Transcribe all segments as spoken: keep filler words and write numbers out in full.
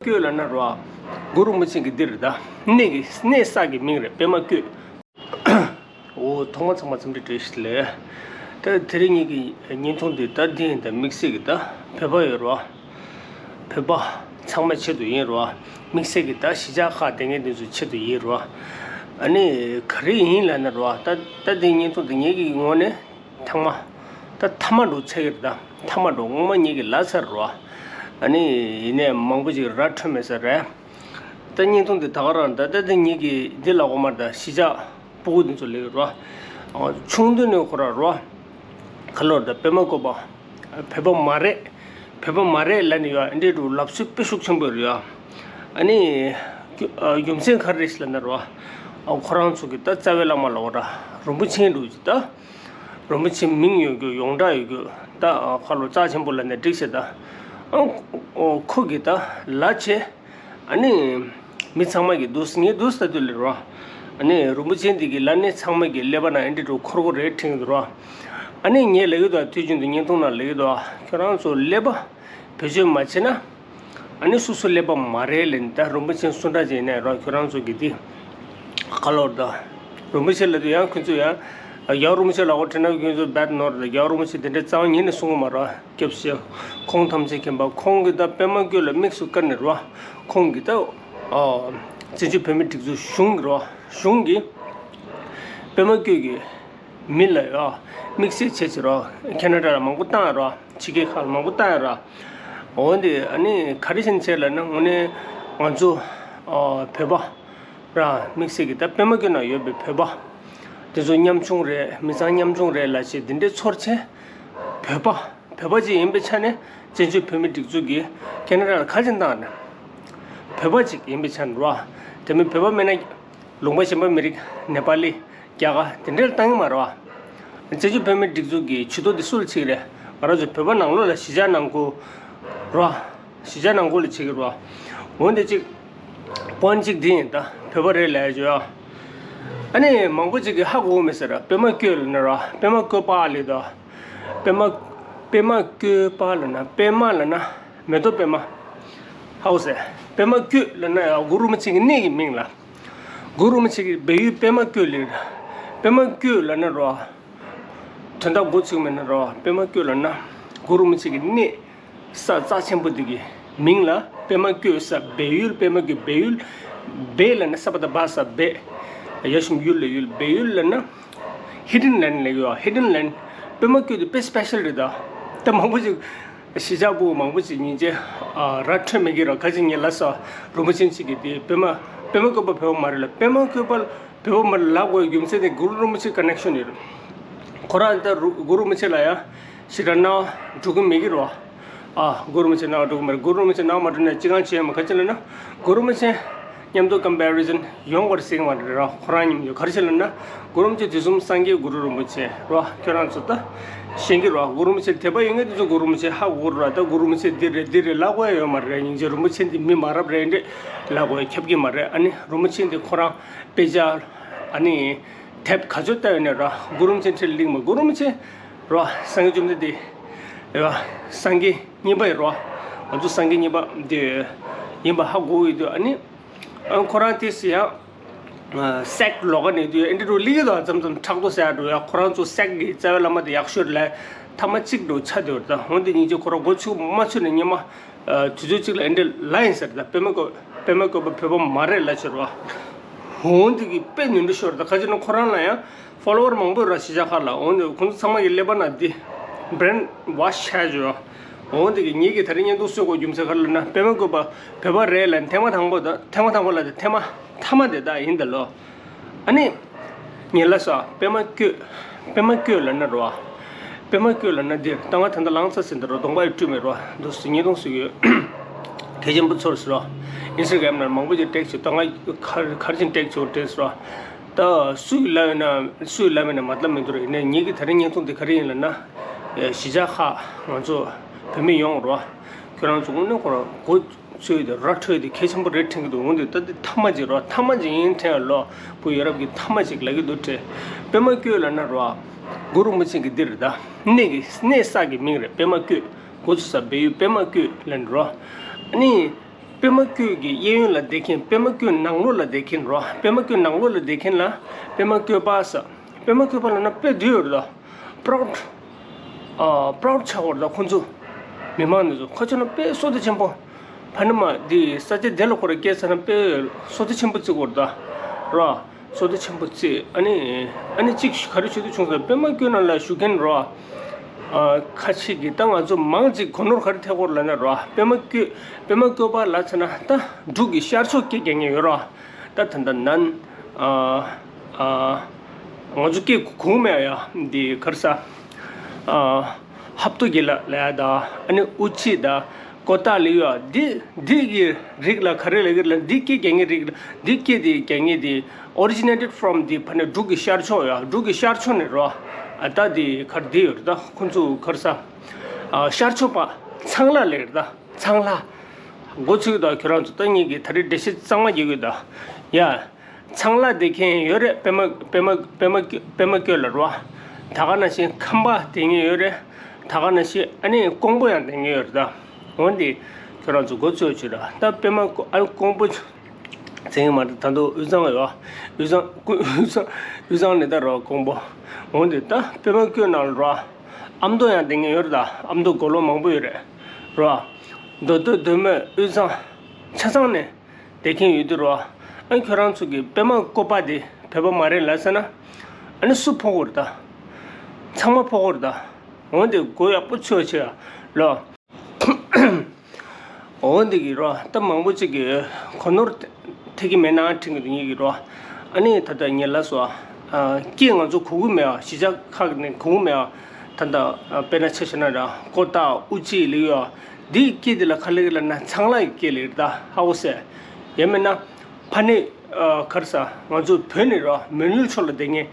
སྐྱོད་ལབ་ན་རོ། གུ་རུ་རིན་པོ་ཆེ་གི་འདི་རེད་ད། གནས་ཀྱི་གནས་ས་གི་མིང་རེད། པད་མ་སྐྱོད། འོ་ཐོག་མ་ཚང་མ་འཚམས་འདྲི་བཀྲ་ཤིས་བདེ་ལེགས། ད་དེ་རིང་ངེད་ཀྱི་བརྙན་ཐུང་འདི་ད་འདི་ཡིན་ད། དམིགས་བསལ་གྱི་ད་བོད་པ་ཡོད་རོ། བོད་པ་ཚང་མའི་ཆེད་དུ་ཡིན་རོ། དམིགས་བསལ་གྱི་ད་གཞིས་ཆགས་ཁག་དེ་ངེད་འདི་ཚོའི་ཆེད་དུ་ཡིན་རོ། ཨ་ནི་ག་རེ་ཡིན་ལབ་ན་རོ། ད་ད་འདི་བརྙན་ཐུང་འདི་ངེད་ཀྱི་ངོས་ནས། ཐང་མ། ད་ཐ་མ་འགྲོ་ཚེ་གི་རེད་ད། ཐ་མ་འགྲོ་སྔོན་མ་ཉིད་ཀྱི་ལ་ཚར་རོ། ཨ་ནི་ཡིན་ནས་མང་པོ་ཅིག་ར་འཕྲོད་མེད་ས་རེད། ད་བརྙན་ཐུང་འདི་ད་ག་རང་ད་ད་ད་ཉིད་ཀྱི་འདི་ལ་འོ་མ་ད་གཞིས་ཆགས་སྤུ་གུ་འདི་ཚོ་ལེགས་རོ། ཆུང་དུས་ནས་ཁོ་ར་རོ། ཁ་ལོར་ད་པད་མ་བཀོད་པ། བོད་པ་མ་རེད། བོད་པ་མ་རེད་ལབ་ནས་ཡོད། འདི་འདྲ་ལབ་ཚུལ་དཔེ་ཤུགས་ཆེན་པོ་རེད་ཡ། ཨ་ནི་རྒྱུ་མཚན་ག་རེ་རེད་ལབ་ན་རོ། ཁོ་རང་ཚོ་གི་ད་རྩ་བའི་བླ་མ་ལ་འོ་ར་རིན་པོ་ཆེ་འགྲོ་ཅིག་ད། རིན་པོ་ཆེ་མིང་ཡོད་རྒྱུ་ཡོངས་གྲགས་ཡོད་རྒྱུ་ད། ཁ་ལོ་རྩ་ཆེན་པོ་ལ་ནས་འགྲིག་ཤེས་ད། ཨང་། ཁོ་གི་ད་ལ་ཆེ། ཨ་ནི་མི་ཚང་མ་གི་འདུག་ངས་འདུག་ལྟ་དུས་ལ་རོ། ཨ་ནི་རིན་པོ་ཆེ་འདི་གི་ལ་ནི་ཚང་མ་གི་ཀླད་པ་ན་ཨེ་འདྲི་འགྲོ་འཁོར་གོ་རེད་དྲན་གི་འདུག་རོ། ཨ་ནི་ངས་ལབ་གི་འདུག་དུས་རྒྱུན་དུ་བརྙན་ཐུང་ནང་ལབ་གི་འདུག་ཁྱོད་རང་ཚོ་ཀླད་པ་བེད་སྤྱོད་མ་བྱེད་ན། ཨ་ནི་སོ་སོ་ཀླད་པ་མ་རེད་ལབ་ནི་ད། རིན་པོ་ཆེ་སུ་འདྲ་ཅིག་ཡིན་ནའི་རོ། ཁྱོད་རང་ཚོ་གི་དེ་ག་ལོར་ད། རིན་པོ་ཆེ་ལབ་དུས་ཡང་ཁོ་ཚོས་ཡང་རྒྱལ་བ་རིན་པོ་ཆེ་ལབ་གོ་དྲན་ན་ཁོ་ཚོས་རྦད་ནོར་ད། རྒྱལ་བ་རིན་པོ་ཆེ་དེ་འདྲའི་རྩ་བ་ཉིད་ནས་གསུང་གི་མ་རེད། སྐྱབས་རྗེ་ཁོང་ཐམས་ཅད་མཁྱེན་པ་ཁོང་གིས་ད་པད་མ་བཀོད་ལ་དམིགས་སུ་བཀར་ནས་རོ། ཁོང་གིས་ད་བཙན་བྱོལ་བོད་མིའི་སྒྲིག་འཛུགས་གཞུང་གི་རོ། གཞུང་གིས་པད་མ་བཀོད་ཀྱི་མི་ལ་ཡ་དམིགས་བསལ་བྱས་ཚེ་རོ། ཁེ་ན་ཌ་ལ་མང་པོ་བཏང་ཡ་རོ། ཕྱི་རྒྱལ་ཁག་ལ་མང་པོ་བཏང་ཡ་རོ། འོ་འདི་ཨ་ནི་ག་རེ་བྱས་ནས་བྱས་ལབ་ན་དངོས་གནས་ང་ཚོ་བོད་པ་ར་དམིགས་བསལ་གྱི་ད་པད་མ་བཀོད་ན་ཡོད་པའི་བོད་པ་དེ་ཚོ་ཉམ་ཆུང་རེད། མི་ཚང་ཉམ་ཆུང་རེད་ལབ་བྱས་འདི་འདྲའི་ཚོར་བྱས། བོད་པ་བོད་པ་ཅིག་ཡིན་པའི་ཆ་ནས་བཙན་བྱོལ་བོད་མིའི་སྒྲིག་འཛུགས་ཀྱིས་ཁེ་ན་ཌ་ལ་ག་རེ་བྱས་ནས་བཏང་ན། བོད་པ་ཅིག་ཡིན་པའི་ཆ་ནས་རོ། དེ་མིན་བོད་པ་མིན་ན། ལུང་པ་གཞན་པ་མི་རིགས་ནེ་པ་ལི། རྒྱ་གར་དེ་འདྲ་ལ་བཏང་གི་མ་རེད་བ། བཙན་བྱོལ་བོད་མིའི་སྒྲིག་འཛུགས་ཀྱི་ཇུས་གཏོགས་དེ་སུ་ལ་བྱེད་ཀྱི་རེད། ང་རང་ཚོ་བོད་པ་ནང་ལོགས་ལ་གཞིས་ཆགས་ནང་ཁུལ་རོ། གཞིས་ཆགས་ནང་ཁུལ་ལ་བྱེད་ཀྱི་རོ། འོན་ཏེ་གཅིག་པོན་གཅིག་འདི་ཡིན་ད། བོད་པ་རེད་ལབ་ཡ་ཅོ་ཡ། ཨ་ནི་མང་པོ་ཅིག་གིས་ཧ་གོ་གི་མེད་ཟེར། པད་མ་བཀོད་ལབ་ན་རོ། པད་མ་བཀོད་པ་ལབ་ད། པད་མ། པད་མ་བཀོད་པ་ལབ་ན། པད་མ་ལབ་ན་མེ་ཏོག་པད་མ། ཧ་གོ་ཟེར། པད་མ་བཀོད་ལབ་ན་ཡ་གུ་རུ་རིན་པོ་ཆེ་གི་གནས་ཀྱི་མིང་ལ། གུ་རུ་རིན་པོ་ཆེ་གི་སྦས་ཡུལ་པད་མ་བཀོད་ལ། པད་མ་བཀོད་ལབ་ན་རོ། དོན་དག་མགོ་ཚོས་མེད་ན་རོ། པད་མ་བཀོད་ལབ་ན་གུ་རུ་རིན་པོ་ཆེ་གི་གནས་ས་རྩ་ཆེན་པོ་འདི་གི་མིང་ལ་པད་མ་བཀོད་ས་སྦས་ཡུལ། པད་མ་བཀོད་སྦས་ཡུལ། སྦས་ལབ་ན་ས་པ་ད་སྦ་ས་སྦས། ཡ་ཞབས་ཀྱུ་ཡུ་ལ་ཡུལ། སྦས་ཡུལ་ལབ་ན་hidden land ལབ་ཡོད། hidden land། པད་མ་བཀོད་དེ་དཔེ་སི་པེ་ཤལ་རེད་ད། ད་མང་པོ་ཅིག་གཞིས་ཆགས་པོ་མང་པོ་ཅིག་སྙིང་རྗེ། ཨ། ར་འཕྲོད་མེད་ཀྱི་ར། ཁ་ཅིག་ངས་ལབ་ས། རིན་པོ་ཆེ་ཅིག་གིས་དེ་པད་མ། པད་མ་བཀོད་པ་བོད་པ་མ་རེད་ལབ། པད་མ་བཀོད་པ་བོད་པ་མ་རེད་ལབ་དགོས་རྒྱུ་མཚན་དེ་གུ་རུ་རིན་པོ་ཆེ་ཀ་ནེག་ཤོན་ཡོད་རེད། ཁོ་རང་ད་རུ་གུ་རུ་རིན་པོ་ཆེ་ལ་ཡ་ཞེ་དྲག་སྣང་བ་འགྲོ་གི་མེད་ཀྱི་རེད་བ། ཨ། གུ་རུ་རིན་པོ་ཆེ་སྣང་བ་འགྲོ་གི་མ་རེད། གུ་རུ་རིན་པོ་ཆེ་སྣང་བ་མ་འགྲོ་ན་ཅི་གང་བྱས་ཡོད་མ། ག་ཅི་ལབ་ན་གུ་རུ་རིན་པོ་ཆེ་མཉམ་དུ་ཀམ་པེ་རི་ཟན་ཡོང་བར་ཟེར་གྱི་མ་རེད་ར། ཁོ་རང་མཉམ་དུ་ག་རེ་བྱས་ལབ་ན། གུ་རུ་རིན་པོ་ཆེ་དུས་གསུམ་སངས་རྒྱས་གུ་རུ་རིན་པོ་ཆེ་ར། ཁྱོད་རང་ཚོ་ད་ཤེས་ཀྱི་ར། གུ་རུ་རིན་པོ་ཆེ་དད་པ་ཡོད་མཁན་དེ་ཚོ་གུ་རུ་རིན་པོ་ཆེ་ཧ་གོ་ར། ད་གུ་རུ་རིན་པོ་ཆེ་འདི་རེད་འདི་རེད་ལབ་དགོས་ཡ་ཡོད་མ་རེད། སྙིང་རྗེ་རིན་པོ་ཆེ་འདི་མི་མ་རབས་རེད་འདྲ་ལབ་དགོས་ཡ་ཁྱབ་ཀྱི་མ་རེད། ཨ་ནི་རིན་པོ་ཆེ་འདི་ཁོ་རང་དཔེ་ཆ། ཨ་ནི་དེབ་ག་ཚོད་ལྟ་ཡོད་ནའི་ར། གུ་རུ་རིན་པོ་ཆེ་འཁྲིས་ལ་གླེང་མ། གུ་རུ་རིན་པོ་ཆེ་ར། སངས་རྒྱས་བཅོམ་ལྡན་འདས་ར། སངས་རྒྱས་གཉིས་པ་ཡིན་ར། ང་ཚོ་སངས་རྒྱས་གཉིས་པ་འདི་ཡིན་པ་ཧ་གོ་ཡོད་དུས། ཨ་ནི་ཨ་ཁོ་རང་དེ་སི་ཡང་སེཀ་ལོག་ག་ནས་དུས་ཨེ་འདྲ་རུ་ལི་གི་དོ་ཙམ་ཙམ་ཕྲག་དོག་ཟེར་ཡ་འགྲོ་ཡ། ཁོ་རང་ཚོ་སེཀ་གི་རྩ་བའི་བླ་མ་དེ་ཡག་ཤོས་རེད་ལ། ཐ་མ་གཅིག་འགྲོ་ཆ་དེ་བར་ད། འོན་ཏེ་སྙིང་རྗེ་ཁོ་རང་མགོ་ཚོས་མ་ཚོས་ནས་སྙེ་མ། དུས་ཚོད་གཅིག་ལ་ཨེ་འདྲ་ལ་ཡིན་ཟེར། ད་པད་མ་བཀོད། པད་མ་བཀོད་པ་བོད་པ་མ་རེད་ལབ་ཕྱིར་བ། འོན་ཏེ་གི་དཔེ་ནོར་འཁྲུལ་ཤོར། ད་ག་ཅི་ན་ཁོ་རང་ལ་ཡང་ཕོ་ལོ་ཝར་མང་པོ་ར་གཞིས་ཆགས་ཁག་ལ། འོན་ཏེ་ཁོང་ཚོ་ཚང་མ་གི་ཀླད་པ་ན་འདི་བྷི་རེན་ཝོཤ་བྱས་བྱུང་། འོན་ཏེ་གི་ངེད་ཀྱི་ད་རིང་བརྙན་ཐུང་བཟོ་དགོས་རྒྱུ་མཚན་ག་རེ་ལབ་ན། པད་མ་བཀོད་པ་བོད་པ་རེད་ལབ་ཐེངས་མ་དང་པོ་ད། ཐེངས་མ་དང་པོ་ལ་ད་ཐེངས་མ་ཐ་མ་དེ་ད་ཡིན་ད་ལོ། ཨ་ནི། ངས་ལབ་ས། པད་མ་བཀོད། པད་མ་བཀོད་ལབ་ན་རོ། པད་མ་བཀོད་ལབ་ན་འདིར་ད་ང་ད་ལྟ་ལངས་ཚར་ཟིན་ད་རོ། གདོང་པ་ཡི་བཀྲུས་མེད་རོ། འདུག་སེ་བརྙན་ཐུང་བཟོ་གི་ཡོད། གལ་ཆེན་པོ་ཚོར་སོང་རོ། ཨིན་སི་ཊ་གྷ་རམ་ནང་མང་པོ་ཅིག་ཊེག་བྱུང་། ད་ང་ག་རེ་ག་རེ་བྱས་ཊེག་བྱུང་དྲན་སོང་རོ། ད་སུ་ཡིས་ལབ་ཡོད་ན་སུ་ཡིས་ལབ་ཡོད་ན་མ་ལབ་མི་འདུག་རོ། ཡིན་ནའི་ངེད་ཀྱི་ད་རིང་བརྙན་ཐུང་འདི་ག་རེ་ཡིན་ལབ་ན། གཞིས་ཆགས་ཁག་ང་ཚོ་བོད་མི་ཡོང་རོ། ཁྱོད་རང་ཚོ་དངོས་གནས་ཁོ་རང་མགོ་ཚོས་དེ་ར་འཕྲོད་དེ་གལ་ཆེན་པོ་རེད་དྲན་གྱི་འདུག་འོན་ཏེ་ད་འདི་ཐ་མ་ཅིག་རོ། ཐ་མ་ཅིག་ཡིན་དྲན་ལོ། བུ་ཡ་རབས་ཀྱི་ཐ་མ་ཅིག་ལབ་ཀྱི་འདུག་དྲན། པད་མ་བཀོད་ལབ་ན་རོ། གུ་རུ་རིན་པོ་ཆེ་གི་འདི་རེད་ད། གནས་ཀྱི་གནས་ས་གི་མིང་རེད། པད་མ་བཀོད། མགོ་ཚོས་ས་སྦས་ཡུལ་པད་མ་བཀོད་ལབ་ནི་རོ། ཨ་ནི། པད་མ་བཀོད་ཀྱི་གཡས་གཡོན་ལ་བསྡད་མཁན། པད་མ་བཀོད་ནང་ལོགས་ལ་བསྡད་མཁན་རོ། པད་མ་བཀོད་ནང་ལོགས་ལ་བསྡད་མཁན་ལ་པད་མ་བཀོད་པ་ཟེར། པད་མ་བཀོད་པ་ལབ་ན་དཔེ་འདི་ཡོད་རེད་ད། པྲའུཌ། ཨ། པྲའུཌ་ཆགས་པ་རེད་ད་ཁོང་ཚོ། མི་མང་འདི་ཚོ་ཁ་ཕྱོགས་ན་དཔེ་བསོད་བདེ་ཆེན་པོ། ཕ་ནི་མ་འདི་ས་ཆ་དེ་ལ་ཁོ་རང་སྐྱེས་ཚར་ན་དཔེ་བསོད་བདེ་ཆེན་པོ་བརྩི་དགོས་རེད་ད། རོ། བསོད་བདེ་ཆེན་པོ་བརྩི། ཨ་ནི། ཨ་ནི་གཅིག་ག་རེ་བྱེད་དུ་བྱུང་ཟེར། པད་མ་བཀོད་ནང་ལ་བཞུགས་མཁན་རོ། ཨ། ཁ་ཤས་ཀྱིས་ད་ང་ཚོ་མང་ཅིག་གོ་ནོར་ག་རེ་ཐེབས་ཀྱི་ཡོད་ལབ་ན་རོ། པད་མ་བཀོད། པད་མ་བཀོད་པ་ལབ་ཚར་ན་ད་འབྲུག་གི་ཤར་ཕྱོགས་སྐད་རྒྱག་མཁན་ཡོད་རོ། ད་ད་ད་ནན། ཨ། ཨ། ང་ཚོ་སྐད་གོ་མེད་ཡ། འདི་ག་རེ་ཟ། ཨ། ཧབ་ཏོ་གི་ལ་ལ་ཡ་ད། ཨ་ནི་ཨུ་ཅི་ད། ཀོ་ཏ་ལི་ཡ། འདི་འདི་གི་རིགས་ལ་ག་རེ་ལབ་ཀྱི་ལབ། འདི་སྐད་རྒྱག་མཁན་རིགས་ལ། འདི་སྐད་འདི་རྒྱག་མཁན་འདི་originated from འདི་ཕ་ནི་འབྲུག་གི་ཤར་ཕྱོགས་ཡ། འབྲུག་གི་ཤར་ཕྱོགས་ནས་རོ། ཨ། ད་འདི་ག་རེ་འདི་ཡོད་རེད་ད། ཁོང་ཚོ་ག་རེ་ཟ། ཨ། ཤར་ཕྱོགས་པ་ཚང་ལ་ལབ་ཀྱི་རེད་ད། ཚང་ལ། མགོ་ཚོས་ད་ཁྱོད་རང་ཚོ། ད་ངེད་ཀྱིས་ད་རེས་འགྲེལ་བཤད་གཙང་མ་རྒྱག་གི་ཡོད་ད། ཡ། ཚང་ལ་བསྡད་མཁན་ཡོད་རེད། པད་མ། པད་མ། པད་མ། པད་མ་བཀོད་ལ་རོ། ད་ག་ནང་བཞིན་ཁམས་པ་བསྡད་མཁན་ཡོད་རེད། ད་ག་ནང་བཞིན་ཨ་ནི་ཀོང་པོ་ཡང་བསྡད་མཁན་ཡོད་རེད་ད། འོན་ཏེ་ཁྱོད་རང་ཚོ་མགོ་ཚོས་བྱོས་ར། ད་པད་མ་ཀོ། ཨ། ཀོང་པོ་བྱེད་ཀྱི་མ་རེད། ད་དུང་དབུས་གཙང་ཡོད། དབུས་གཙང་། དབུས་གཙང་། དབུས་གཙང་ནས་ད་རོ་ཀོང་པོ། འོན་ཏེ་ད་པད་མ་བཀོད་ནང་ལ་རོ། ཨ་མདོ་ཡང་བསྡད་མཁན་ཡོད་རེད་ད། ཨ་མདོ་དགུང་ལོ་མང་པོ་ཡོད་རེད་རོ། མདོ་སྟོད། མདོ་སྨད། དབུས་གཙང་། ཆ་ཚང་ནས་བསྡད་མཁན་ཡོད་དུས་རོ། ཨ། ཁྱོད་རང་ཚོ་གིས་པད་མ་བཀོད་པ་དེ་བོད་པ་མ་རེད་ལབ་ཟེར་ན། ཨ་ནི་སུ་ཕོག་གི་རེད་ད། ཚང་མ་ཕོག་གི་རེད་ད། འོན་ཏེ་མགོ་ཡག་པོ་ཚོས་བྱོས་ཡ་ལོ། འོན་ཏེ་གི་རོ། ད་མང་པོ་ཅིག་གིས་གོ་ནོར་ཐེབས་ཀྱི་མེད་ན་དྲན་གྱི་འདུག་ངེད་ཀྱིས་རོ། ཨ་ནི་ད་ལྟ་ངས་ལབ་སོང་། ཨ། སྐད་ང་ཚོ་གོ་གི་མེད་པ། གཞིས་ཆགས་ཁག་ནས་གོ་གི་མེད་པ། ད་ལྟ་དཔེར་ན་ཆ་བཞག་ན་ར། ཀོ་ཏ། ཨུ་ཅི་ལབ་ཡ། འདིའི་སྐད་འདི་ལ་ག་རེ་ལབ་ཀྱི་ལབ་ན་ཚང་ལ་ཡི་སྐད་ལབ་ཀྱི་རེད་ད། ཧ་གོ་སོང་། ཡང་མིན་ན་ཕ་ནི། ཨ། ག་རེ་ཟ། ང་ཚོ་བོད་ནས་རོ། མོན་ཡུལ་ཕྱོགས་ལ་བསྡད་མཁན།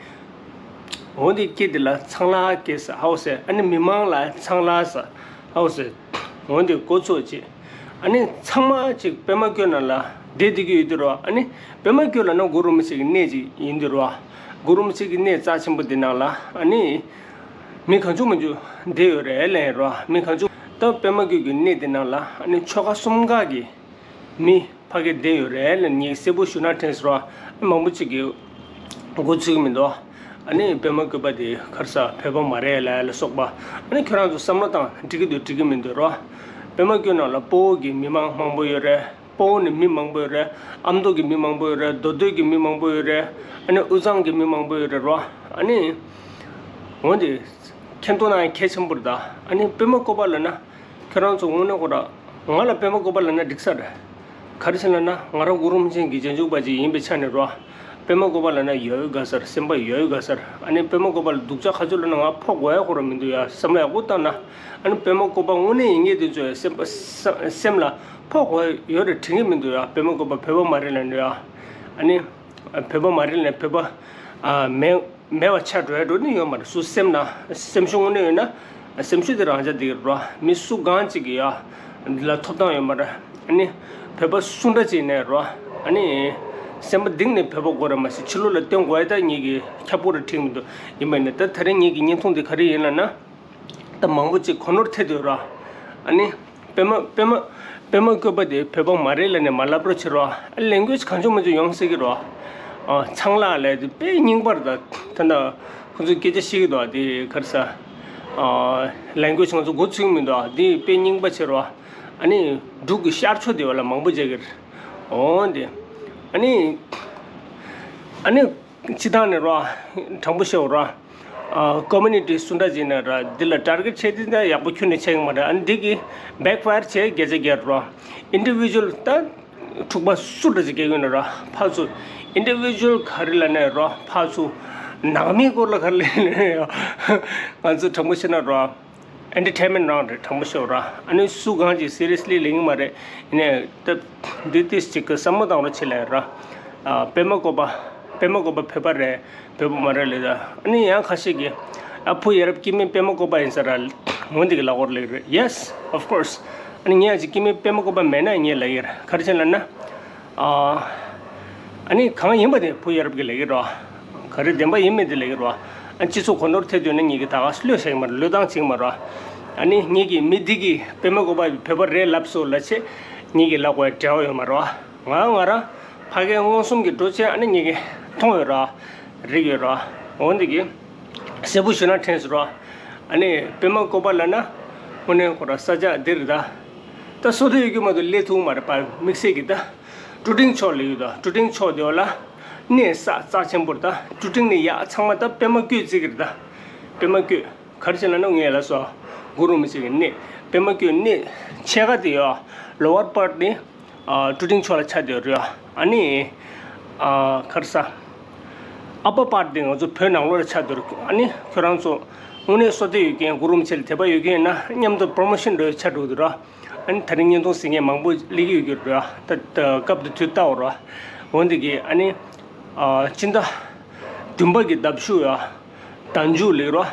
འོ་འདིའི་སྐད་འདི་ལ་ཚང་ལ་སྐད་ཟེར། ཧ་གོ་སོང་། ཨ་ནི་མི་མང་ལ་ཚང་ལ་ཟེར། ཧ་གོ་སོང་། འོ་འདི་མགོ་ཚོས་བྱོས། ཨ་ནི་ཚང་མ་ཅིག་པད་མ་བཀོད་ནང་ལ་བསྡད་བསྡད་ཀྱི་ཡོད་དུས་རོ། ཨ་ནི་པད་མ་བཀོད་ལབ་ན་གུ་རུ་རིན་པོ་ཆེ་གི་གནས་ཅིག་ཡིན་དུས་རོ། གུ་རུ་རིན་པོ་ཆེ་གི་གནས་རྩ་ཆེན་པོ་འདི་ནང་ལ་ཨ་ནི་མི་གང་བྱུང་མང་བྱུང་བསྡད་ཡོད་རེད་ལབ་ཡིན་རོ། མི་གང་བྱུང་། ད་པད་མ་བཀོད་ཀྱི་གནས་འདི་ནང་ལ་ཨ་ནི་ཆོལ་ཁ་གསུམ་ཀ་གི་མི་ཕ་གིར་བསྡད་ཡོད་རེད་ལབ་ངས་གསལ་པོ་ཞུ་ན་དྲན་སོང་ར། མང་པོ་ཅིག་གིས་མགོ་ཚོས་ཀྱི་མི་འདུག་ཨ་ནི་པད་མ་བཀོད་པ་དེ་ག་རེ་ཟ། བོད་པ་མ་རེད་ལབ་ལ་སོགས་པ། ཨ་ནི་ཁྱོད་རང་ཚོ་བསམ་བློ་བཏང་། འགྲིག་གི་འདུག་འགྲིག་གི་མི་འདུག་ར། པད་མ་བཀོད་ནང་ལ་སྤོ་བོ་གི་མི་མང་མང་པོ་ཡོད་རེད། སྤོ་བོ་ནས་མི་མང་པོ་ཡོད་རེད། ཨ་མདོ་གི་མི་མང་པོ་ཡོད་རེད། མདོ་སྟོད་ཀྱི་མི་མང་པོ་ཡོད་རེད། ཨ་ནི་དབུས་གཙང་གི་མི་མང་པོ་ཡོད་རེད་ར། ཨ་ནི་འོན་ཏེ་མཁྱེན་རྟོགས་གནང་ཡ་གལ་ཆེན་པོ་རེད་ད། ཨ་ནི་པད་མ་བཀོད་པ་ལབ་ན། ཁྱོད་རང་ཚོ་དངོས་གནས་ཁོ་ར། ང་ལ་པད་མ་བཀོད་པ་ལབ་ན་འགྲིག་ས་རེད། ག་རེ་བྱས་ལབ་ན་ང་རང་གུ་རུ་རིན་པོ་ཆེ་གི་རྗེས་འཇུག་པ་ཅིག་ཡིན་པའི་ཆ་ནས་རོ། པད་མ་བཀོད་པ་ལབ་ན་ཡོད་དགའ་ས་རེད། སེམས་པ་ཡོད་དགའ་ས་རེད། ཨ་ནི་པད་མ་བཀོད་པ་ལ་སྡུག་ཅག་ག་ཚོད་ལབ་ན་ང་ཕོག་དགོས་ཡ་ཁོ་རང་མི་འདུག་ཡ། བསམ་བློ་ཡག་པོ་བཏང་ན། ཨ་ནི་པད་མ་བཀོད་པ་དངོས་གནས་ཡིན་མཁན་དེ་ཚོའི་སེམས་པ་སེམས་ལ་ཕོག་དགོས་ཡ་ཡོད་རེད་དྲན་གྱི་མི་འདུག་ཡ། པད་མ་བཀོད་པ་བོད་པ་མ་རེད་ལབ་ནས་ཡ། ཨ་ནི་བོད་པ་མ་རེད་ལབ་ནས་བོད་པ་ཨ་མེད། མེད་པ་ཆགས་འགྲོ་ཡ་འགྲོ་ནི་ཡོད་མ་རེད། སུ་སེམས་ན་སེམས་ཤུགས་དངོས་གནས་ཡོད་ན་སེམས་ཤུགས་དེ་རང་འཇགས་བསྡད་ཀྱི་རེད་རོ། མི་སུ་གང་ཅིག་གིས་ཡ་འདི་ལ་ཐོབ་ཐང་ཡོད་མ་རེད། ཨ་ནི་བོད་པ་སུ་འདྲ་ཅིག་ནས་རོ། ཨ་ནི་སེམས་པ་གཏིང་ནས་བོད་པ་དགོས་རེད་མ་ཟད་ཕྱི་ལོགས་ལ་སྟོན་དགོས་ཡ་ད་ངེད་ཀྱིས་ཁྱབ་པོ་རེ་དྲན་གྱི་མི་འདུག་ཡིན་པ་ཡིན་ན་ད་ད་རིང་ངེད་ཀྱི་བརྙན་ཐུང་འདི་ག་རེ་ཡིན་ལབ་ན། ད་མང་པོ་ཅིག་གོ་ནོར་ཐེབས་འདུག་ར། ཨ་ནི། པད་མ་པད་མ་པད་མ་བཀོད་པ་དེ་བོད་པ་མ་རེད་ལབ་ནས་མ་ལབ་རོགས་བྱེད་རོགས། ཨ་ལེང་གུ་ཨེཇ་གང་བྱུང་མང་བྱུང་ཡོང་སྲིད་ཀྱི་རོགས། ཨ་ཚང་ལ་ལས་དེ་དཔེ་རྙིང་པ་རེད་ད། ད་ལྟ་ཁོ་ཚོས་སྐད་ཆ་བཤད་ཀྱི་འདུག་དེ་ག་རེ་ཟ། ཨ་ལེང་གུ་ཨེཇ་ང་ཚོ་མགོ་ཚོས་ཀྱི་མི་འདུག་དེ་དཔེ་རྙིང་པ་བྱེད་རོགས། ཨ་ནི་འབྲུག་གི་ཤར་ཕྱོགས་དེ་བ་ལ་མང་པོ་བྱེད་ཀྱི་རེད། འོ་དེ། ཨ་ནི། ཨ་ནི། སྤྱི་བཏང་ནས་རོ། དྲང་པོ་བཤད་རོ། ཨ་ཀོ་མུ་ནི་ཊི་སུ་འདྲ་ཅིག་ནས་ར་འདི་ལ་ཊར་གེ་ཊི་བྱས་ཏེ་འདི་ཡག་པོ་ཁྱོན་ནས་བྱེད་ཀྱི་མ་རེད། ཨ་ནི་འདི་གི་བེག་ཕ་ཡར་བྱས་བརྒྱ་ཆ་བརྒྱ་རོ། ཨིན་ཌི་བི་ཇུ་ཨལ་ད་འཁྲུག་པ་སུ་འདྲ་ཅིག་སྐྱེ་གི་ཡོད་ན་ར་ཕར་ཚུར། ཨིན་ཌི་བི་ཇུ་ཨལ་ག་རེ་ལབ་ནས་རོ་ཕར་ཚུར། ནང་མིའི་སྐོར་ལ་ག་རེ་ལབ་ནས་ཡོད། ང་ཚོ་དྲང་པོ་བཤད་ན་རོ། ཨེན་ཊར་ཊེན་མེན་ཊི་རང་རེད། དྲང་པོ་ཤོད་ར། ཨ་ནི་སུ་གང་ཅིག་སི་རི་ཡས་ལི་ལེན་གི་མ་རེད། ཡིན་ནའི་ད་འདི་ཏིས་ཅིག་གི་བསམ་བློ་བཏང་རོགས་བྱེད་ལབ་ར། ཨ་པད་མ་བཀོད་པ། པད་མ་བཀོད་པ་བོད་པ་རེད། བོད་པ་མ་རེད་ལབ་ད། ཨ་ནི་ཡང་ཁ་ཤས་ཀྱིས་ཨ་བུ་ཡ་རབས་སྐྱེ་དམན་པད་མ་བཀོད་པ་ཡིན་ས་ར། འོན་ཏེ་གི་ལབ་དགོས་རེད་ལབ་གི་རེད། Yes, of course. ཨ་ནི་ངས་ཨ་ཅིག་སྐྱེ་དམན་པད་མ་བཀོད་པ་མེད་ན་ངས་ལབ་གི་རེད། ག་རེ་བྱས་ལབ་ན། ཨ་ཨ་ནི་གང་ཡིན་པ་དེ་བུ་ཡ་རབས་ཀྱིས་ལབ་ཀྱི་རོ། ག་རེ་བདེན་པ་ཡིན་མིན་དེ་ལབ་ཀྱི་རོ། ཨ་སྤྱི་ཚོགས་གོ་ནོར་ཐེབས་འདུག་ན་ངེད་ཀྱིས་ད་ག་བློས་བཞག་གི་མ་རེད། བློས་བཏང་བྱེད་ཀྱི་མ་རེད། ཨ་ནི་ངེད་ཀྱིས་མི་འདི་གིས་པད་མ་བཀོད་པ་བོད་པ་རེད་ལབ་སོང་ལབ་བྱས། ཉིད་ཀྱི་ལབ་དགོས་འབྲེལ་བ་ཡོད་མ་རེད་བ། ང་ང་རང་ཕ་གིའི་མངོན་སུམ་གྱི་འགྲོ་ཆས་ཨ་ནི་ཉིད་ཀྱི་མཐོང་ཡོད་ར། རིག་ཡོད་ར། འོན་ཏེ་གི་གསལ་པོ་ཞུ་ན་ཕྲན་སུ་ར། ཨ་ནི་པད་མ་བཀོད་པ་ལབ་ན་དངོས་གནས་ཁོ་ར་ས་ཆ་འདིར་ད། ད་བསོད་བདེ་ཡོད་རྒྱུ་མ་གཏོགས་སླེབས་ཐུབ་མ་རེད་པ། དམིགས་བསལ་གྱི་ད་ཀྲུ་ཀྲིང་ཕྱོགས་ལ་ཡོད་ད། ཀྲུ་ཀྲིང་ཕྱོགས་དེ་བ་ལ་གནས་ས་རྩ་ཆེན་པོ་རེད་ད། ཀྲུ་ཀྲིང་ནས་ཡག་ཚང་མ་ད་པད་མ་བཀོད་བརྩི་གི་རེད་ད། པད་མ་བཀོད། ག་རེ་བྱས་ན་ནི་ངས་ལབ་སོང་། གུ་རུ་རིན་པོ་ཆེ་གི་གནས། པད་མ་བཀོད་གནས་ཕྱེད་ཀ་དེ་ཡོད། ལོ་ཝར་པར་ཊི་ནི་ཨ་ཀྲུ་ཀྲིང་ཕྱོགས་ལ་ཆགས་བསྡད་ཡོད་རེད། ཨ་ནི་ཨ་ག་རེ་ཟ། ཨ་པར་པར་ཊི་དེ་ང་ཚོ་བོད་ནང་ལོགས་ལ་ཆགས་བསྡད་ཡོད་རེད། ཨ་ནི་ཁྱོད་རང་ཚོ་དངོས་གནས་བསོད་བདེ་ཡོད་མཁན་གུ་རུ་རིན་པོ་ཆེ་ལ་དད་པ་ཡོད་མཁན་ཡིན་ན་མཉམ་དུ་པོ་རོ་མོ་ཤོན་འདྲ་བོ་ཆགས་འགྲོ་གི་འདུག་ར། ཨ་ནི་དེ་རིང་བརྙན་ཐུང་གཟིགས་མཁན་མང་པོ་སླེབས་ཀྱི་ཡོད་རེད་ར། ད་ད་སྐབས་དེ་དུས་ལྟ་བ་ར། འོན་ཏེ་གི་ཨ་ནི་ཨ་སྤྱི་ཟླ་བདུན་པ་གི་ཟླ་མཇུག་ཡ། ཟླ་མཇུག་ལབ་ར།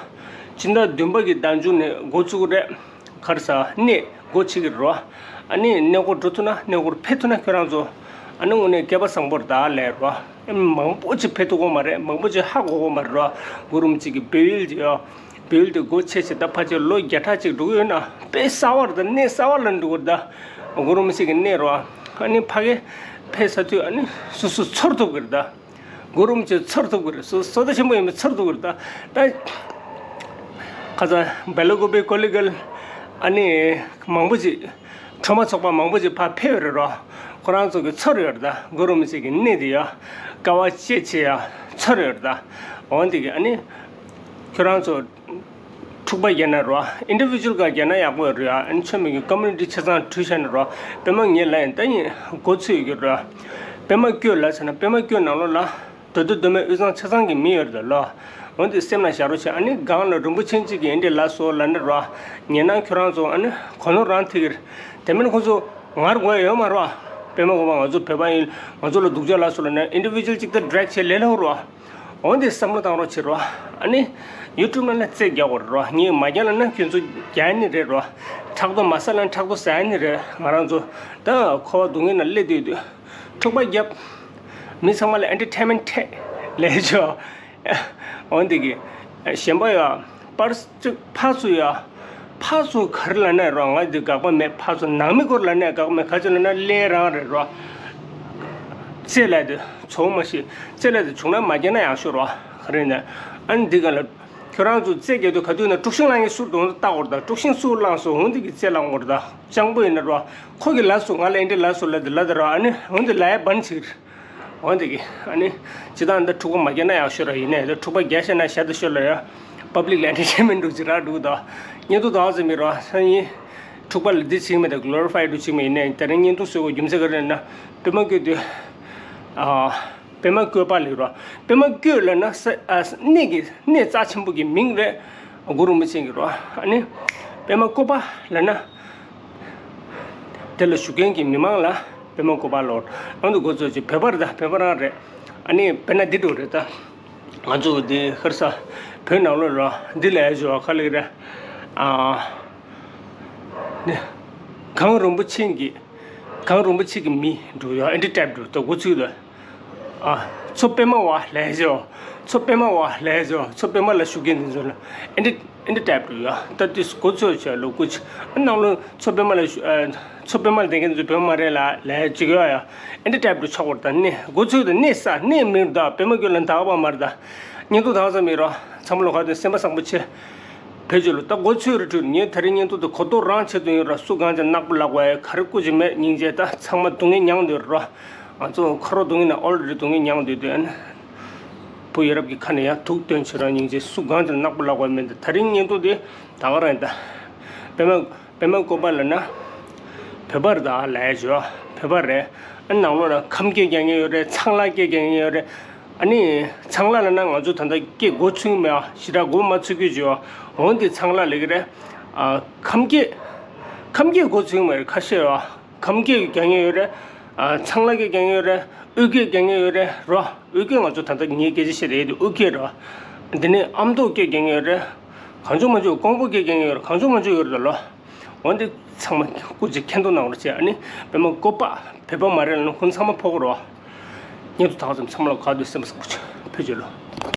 སྤྱི་ཟླ་བདུན་པ་གི་ཟླ་མཇུག་ནས་འགོ་བཙུགས་རེད། ག་རེ་ཟ། གནས་སྒོ་ཕྱེ་གི་རེད་ར། ཨ་ནི་གནས་སྐོར་འགྲོ་ཐུབ་ན་གནས་སྐོར་ཕེབས་ཐུབ་ན་ཁྱོད་རང་ཚོ་ཨ་ནི་དངོས་གནས་སྐལ་པ་བཟང་པོ་རེད་ད་ལབ་ར། མང་པོ་ཅིག་ཕེབས་ཐུབ་ཀྱི་མ་རེད། མང་པོ་ཅིག་ཧ་གོ་གི་མ་རེད་ར། གུ་རུ་རིན་པོ་ཆེ་གི་བོད་ཡུལ་དེ་ཡ། བོད་ཡུལ་དེ་སྒོ་ཕྱེ་བྱས་ད་ཕལ་ཆེར་ལོ་བརྒྱ་ཕྲག་གཅིག་འགྲོ་གི་ཡོད་ན་དཔེ་གསར་པ་རེད་ད། གནས་གསར་པ་ལ་འགྲོ་གི་རེད་ད། གུ་རུ་རིན་པོ་ཆེ་གི་གནས་རེད་བ། ཨ་ནི་ཕ་གི་ཕེབས་ཚར་དུས་ཨ་ནི་སོ་སོ་ཚོར་ཐུབ་ཀྱི་རེད་ད། གུ་རུ་རིན་པོ་ཆེ་ཚོར་ཐུབ་ཀྱི་རེད། བསོད་བསོད་བདེ་ཆེན་པོ་ཡིན་པ་ཚོར་ཐུབ་ཀྱི་རེད་ད། ད་ཁ་སང་སྦེལ་ཀོབ་ཀོ་ལི་གྷལ་ཨ་ནི་མང་པོ་ཅིག་ཁྲོས་མ་ཚོགས་པ་མང་པོ་ཅིག་ཕར་ཕེབས་ཡོད་རེད་རོ། ཁོ་རང་ཚོ་གི་ཚོར་ཡོད་རེད་ད། གུ་རུ་རིན་པོ་ཆེ་གི་གནས་དེ་ཡ་དཀའ་བ་སྤྱད་བྱས་ཡ་ཚོར་ཡོད་རེད་ད། འོན་ཏེ་གི་ཨ་ནི་ཁྱོད་རང་ཚོ་འཁྲུག་པ་རྒྱག་ན་རོ། ཨིན་ཌི་བི་ཇུ་ཨལ་ག་རྒྱག་ན་ཡག་པོ་ཡོད་རེད་ཡ། ཨ་ནི་ཆོས་མེད་ཀྱི་ཀོ་མུ་ནི་ཊི་ཆ་ཚང་བྲུས་བཞག་ན་རོ། པད་མ་ངས་ལབ་ཡིན་ད་ཡིན་མགོ་ཚོས་ཡོད་རེད། པད་མ་བཀོད་ལབ་ཟེར་ན་པད་མ་བཀོད་ནང་ལོགས་ལ་མདོ་སྟོད་མདོ་སྨད་དབུས་གཙང་ཆ་ཚང་གི་མི་ཡོད་རེད་ད་ལོ། འོན་ཏེ་སེམས་ལ་བཞག་རོགས་བྱེད། ཨ་ནི་སྒང་ལ་རིན་པོ་ཆེན་གཅིག་གིས་ཨེ་འདྲས་ལབ་སོང་ལབ་ན་རོ། ཉན་ན་ཁྱོད་རང་ཚོ་ཨ་ནི་གོ་ནོར་རང་ཐེག་གི་རེད། དེ་མིན་ཁོ་ཚོ་ངར་དགོས་ཡ་ཡོད་མ་རེད་བ། པད་མ་བཀོད་པ་ང་ཚོ་བོད་པ་ཡིན། ང་ཚོ་ལ་སྡུག་ཅག་ལབ་སོང་ལབ་ན་ཨིན་ཌི་བི་ཇུ་ཨལ་གཅིག་ད་ཌི་རེག་བྱེད་ལས་སླ་པོ་རེད་བ། འོན་ཏེ་བསམ་བློ་བཏང་རོགས་བྱེད་རོགས། ཨ་ནི་ཡུ་ཊུབ་ནང་ལ་རྩེ་རྒྱག་དགོས་རེད་རོགས། ངས་མ་རྒྱག་ལབ་ན་ཁྱོད་ཚོ་རྒྱག་ནི་རེད་རོགས། ཕྲག་དོག་མ་ཟ་ལབ་ན་ཕྲག་དོག་ཟ་ནི་རེད། ང་རང་ཚོ་ད་འཁོར་བ་སྡུག་བསྔལ་ནང་སླེབས་དུས་དུས་འཁྲུག་པ་བརྒྱབ། མི་ཚང་མ་ལ་ཨེན་ཊར་ཊེན་མེན་ཊི་ལས་ཆོག་འོན་ཏེ་གི་གཞན་པ་ཡ་པར་ཅིག་ཕར་ཚུར་ཡ། ཕར་ཚུར་ག་རེ་ལབ་ན་རོགས། ང་འདི་དགག་པ་མེད། ཕར་ཚུར་ནང་མི་སྐོར་ལབ་ན་དགག་པ་མེད། ག་ཅི་ལབ་ན་ཀླད་རང་རེད་རོགས། རྩེ་ལབ་དུས་ཚོར་མ་ཤེས། རྩེ་ལབ་དུས་བྱུང་ན་མ་རྒྱག་ན་ཡག་ཤོས་རོགས། ག་རེ་ན་ཨ་ནི་འདི་ག་ལ་ཁྱོད་རང་ཚོ་རྩེ་རྒྱག་དུས་ག་དུས་ན་དཀྲུག་ཤིང་བསླང་མཁན་སུ་འདུག་ལྟ་དགོས་རེད་ད། དཀྲུག་ཤིང་སུ་བསླངས་སོང་འོན་ཏེ་གི་རྩེ་བསླང་དགོས་རེད་ད། སྤྱང་པོ་ཡིན་ན་རོགས། ཁོ་གི་ལབ་སོང་ང་ལ་ཨེ་འདྲས་ལབ་སོང་ལབ་དུས་ལབ་དུས་རོགས། ཨ་ནི་འོན་ཏེ་ལབ་ཡ་བན་ཕྱིར། འོན་ཏེ་གི་ཨ་ནི་སྤྱིར་བཏང་འདི་འཁྲུག་པ་མ་རྒྱག་ན་ཡག་ཤོས་ར། ཡིན་ནའི་འདི་འཁྲུག་པ་རྒྱག་ཤེས་ན་ཞར་དུ་ཤོར་ལ་ཡ། པབ་ལིག་ལ་ཨེན་ཊར་ཊེན་མེན་ཊི་འདྲ་ཅིག་རག་འདུག་ད། བརྙན་ཐུང་དག་ཙམ་མིན་རོགས། ས་ཡིན། འཁྲུག་པ་ལ་འདི་བྱེད་ཀྱི་མེད་ད། གྷི་ལོ་རི་ཕའི་འདྲ་བྱེད་ཀྱི་མེད། ཡིན་ནའི་དེ་རིང་བརྙན་ཐུང་བཟོ་དགོས་རྒྱུ་མཚན་ག་རེ་ན་པད་མ་བཀོད་དུས། ཨ། པད་མ་བཀོད་པ་ལབ་རོགས། པད་མ་བཀོད་ལབ་ན་ས་ཨ་གནས་ཀྱི་གནས་རྩ་ཆེན་པོ་གི་མིང་རེད། གུ་རུ་རིན་པོ་ཆེ་གི་རོགས། ཨ་ནི་པད་མ་བཀོད་པ་ལབ་ན། དེ་ལ་བཞུགས་མཁན་གྱི་མི་མང་ལ་པད་མ་བཀོད་པ་ལབ། ཨ་ནི་འགོ་གཙོ་ཆེ་བོད་པ་རེད་ད། བོད་པ་རང་རེད། ཨ་ནི་དཔེར་ན་འདི་འདྲ་རེད་ད། ང་ཚོ་འདི་ཧར་ས་བོད་ནང་ལོགས་ལ་འདི་ལ་ཡ་བྱོས་ག་ལབ་ཀྱི་རེད། ཨ་ནི་གངས་རིན་པོ་ཆེ་གི་གངས་རིན་པོ་ཆེ་གི་མི་འདྲ་ཡ་ཨེ་འདྲས་ཊའིབ་འདྲ་ད་འགོ་ཚུགས་ད། ཨ། མཚོ་པདྨ་བ་ལབ་ཡ་བྱོས། མཚོ་པདྨ་བ་ལབ་ཡ་བྱོས། མཚོ་པདྨ་ལ་བཞུགས་མཁན་འདི་ཚོ་ལ་ཨེ་འདྲས་ཨེ་འདྲས་ཊའིབ་འདྲ་ཡ། ད་དུས་འགོ་ཚུགས་བྱས་ལོ་སྐུ་ཆ་ཨ་ནང་ལོ་མཚོ་པདྨ་ལ་བཞུགས་ཨ། མཚོ་པདྨ་ལ་བསྡད་མཁན་ཚོ་བོད་མ་རེད་ལ་ལབ་ཅིག་ཡོད་ཡ། ཨེ་འདྲས་ཊའིབ་འདྲ་ཆགས་པ་རེད་ད། ནི་འགོ་ཚུགས་ད་གནས་ས་གནས་མིང་ད་པད་མ་བཀོད་ལ་འདག་པ་མ་རེད་ད། བརྙན་ཐུང་དག་ཙམ་ཡིན་རོགས། ཚང་མ་ལོ་ག་དུས་སེམས་པ་བཟང་པོ་བྱེད། བེད་སྤྱོད་ལོ་ད་འགོ་ཚུགས་རེད་དྲུག་ངས་ད་རིང་བརྙན་ཐུང་དུ་གོ་རྟོགས་རང་ཆེད་དུ་ཡིན་རོགས། སུ་གང་ཅི་ནག་པོ་ལབ་དགོས་ཡ་ག་རེ་སྐུ་མཁྱེན་མེད་སྙིང་རྗེ་ད་ཚང་མ་སྡུག་བསྔལ་མྱངས་སྡོད་རོགས། ང་ཚོ་ཁ་རོག་སྡུག་བསྔལ་ན་ཨོལ་རེ་སྡུག་བསྔལ་མྱངས་སྡོད་དུས་ཨ་ནི། བུ་ཡ་རབས་ཀྱི་ཁ་ནས་ཡང་ཐུག་སྟོན་བྱེད་རོགས། སྙིང་རྗེ་སུ་གང་ཅི་ནག་པོ་ལབ་དགོས་མེད་ད། ད་རིང་བརྙན་ཐུང་དེ་ད་ག་རང་ཡིན་ད། པད་མ། པད་མ་བཀོད་པ་ལབ་ན། བོད་པ་རེད་ད་ལབ་ཡ་བྱོས། བོད་པ་རེད། ཨ་ནང་ལོགས་ལ་ཁམས་སྐད་རྒྱག་མཁན་ཡོད་རེད། ཚངས་ལ་སྐད་རྒྱག་མཁན་ཡོད་རེད། ཨ་ནི་ཚངས་ལ་ལབ་ན་ང་ཚོ་ད་ལྟ་སྐད་འགོ་ཚུགས་མེད་ཨ། ཞེ་དྲག་འགོ་མ་ཚུགས་རྒྱུ་བྱོས། འོན་ཏེ་ཚངས་ལ་ལབ་ཀྱི་རེད། ཨ། ཁམས་སྐད། ཁམས་སྐད་འགོ་ཚུགས་མེད་རེད་ཁ་ཤས་ཨ། ཁམས་སྐད་རྒྱག་མཁན་ཡོད་རེད། ཨ། ཚངས་ལ་སྐད་རྒྱག་མཁན་ཡོད་རེད། དབུས་སྐད་རྒྱག་མཁན་ཡོད་རེད་རོ། དབུས་སྐད་ང་ཚོ་ད་ལྟ་ངའི་སྐད་ཆ་བཤད་རེད་དེ་དབུས་སྐད་རོ། འདི་ནས་ཨ་མདོ་སྐད་རྒྱག་མཁན་ཡོད་རེད། གང་བྱུང་མང་བྱུང་ཀོང་པོ་སྐད་རྒྱག་མཁན་ཡོད་རེད། གང་བྱུང་མང་བྱུང་ཡོད་རེད་ལོ། འོན་ཏེ་ཚང་མ་སྐུ་མཁྱེན་མཁྱེན་རྟོགས་གནང་རོགས་བྱས། ཨ་ནི་པད་མ་བཀོད་པ་བོད་པ་མ་རེད་ལབ་ན་ཁོང་ཚང་མ་ཕོག་གི་རོ། བརྙན་ཐུང་དག་ཙམ་ཚང་མ་ལ་ག་དུས་སེམས་པ་བཟང་པོ་བྱོས། བེད་སྤྱོད་ལོ།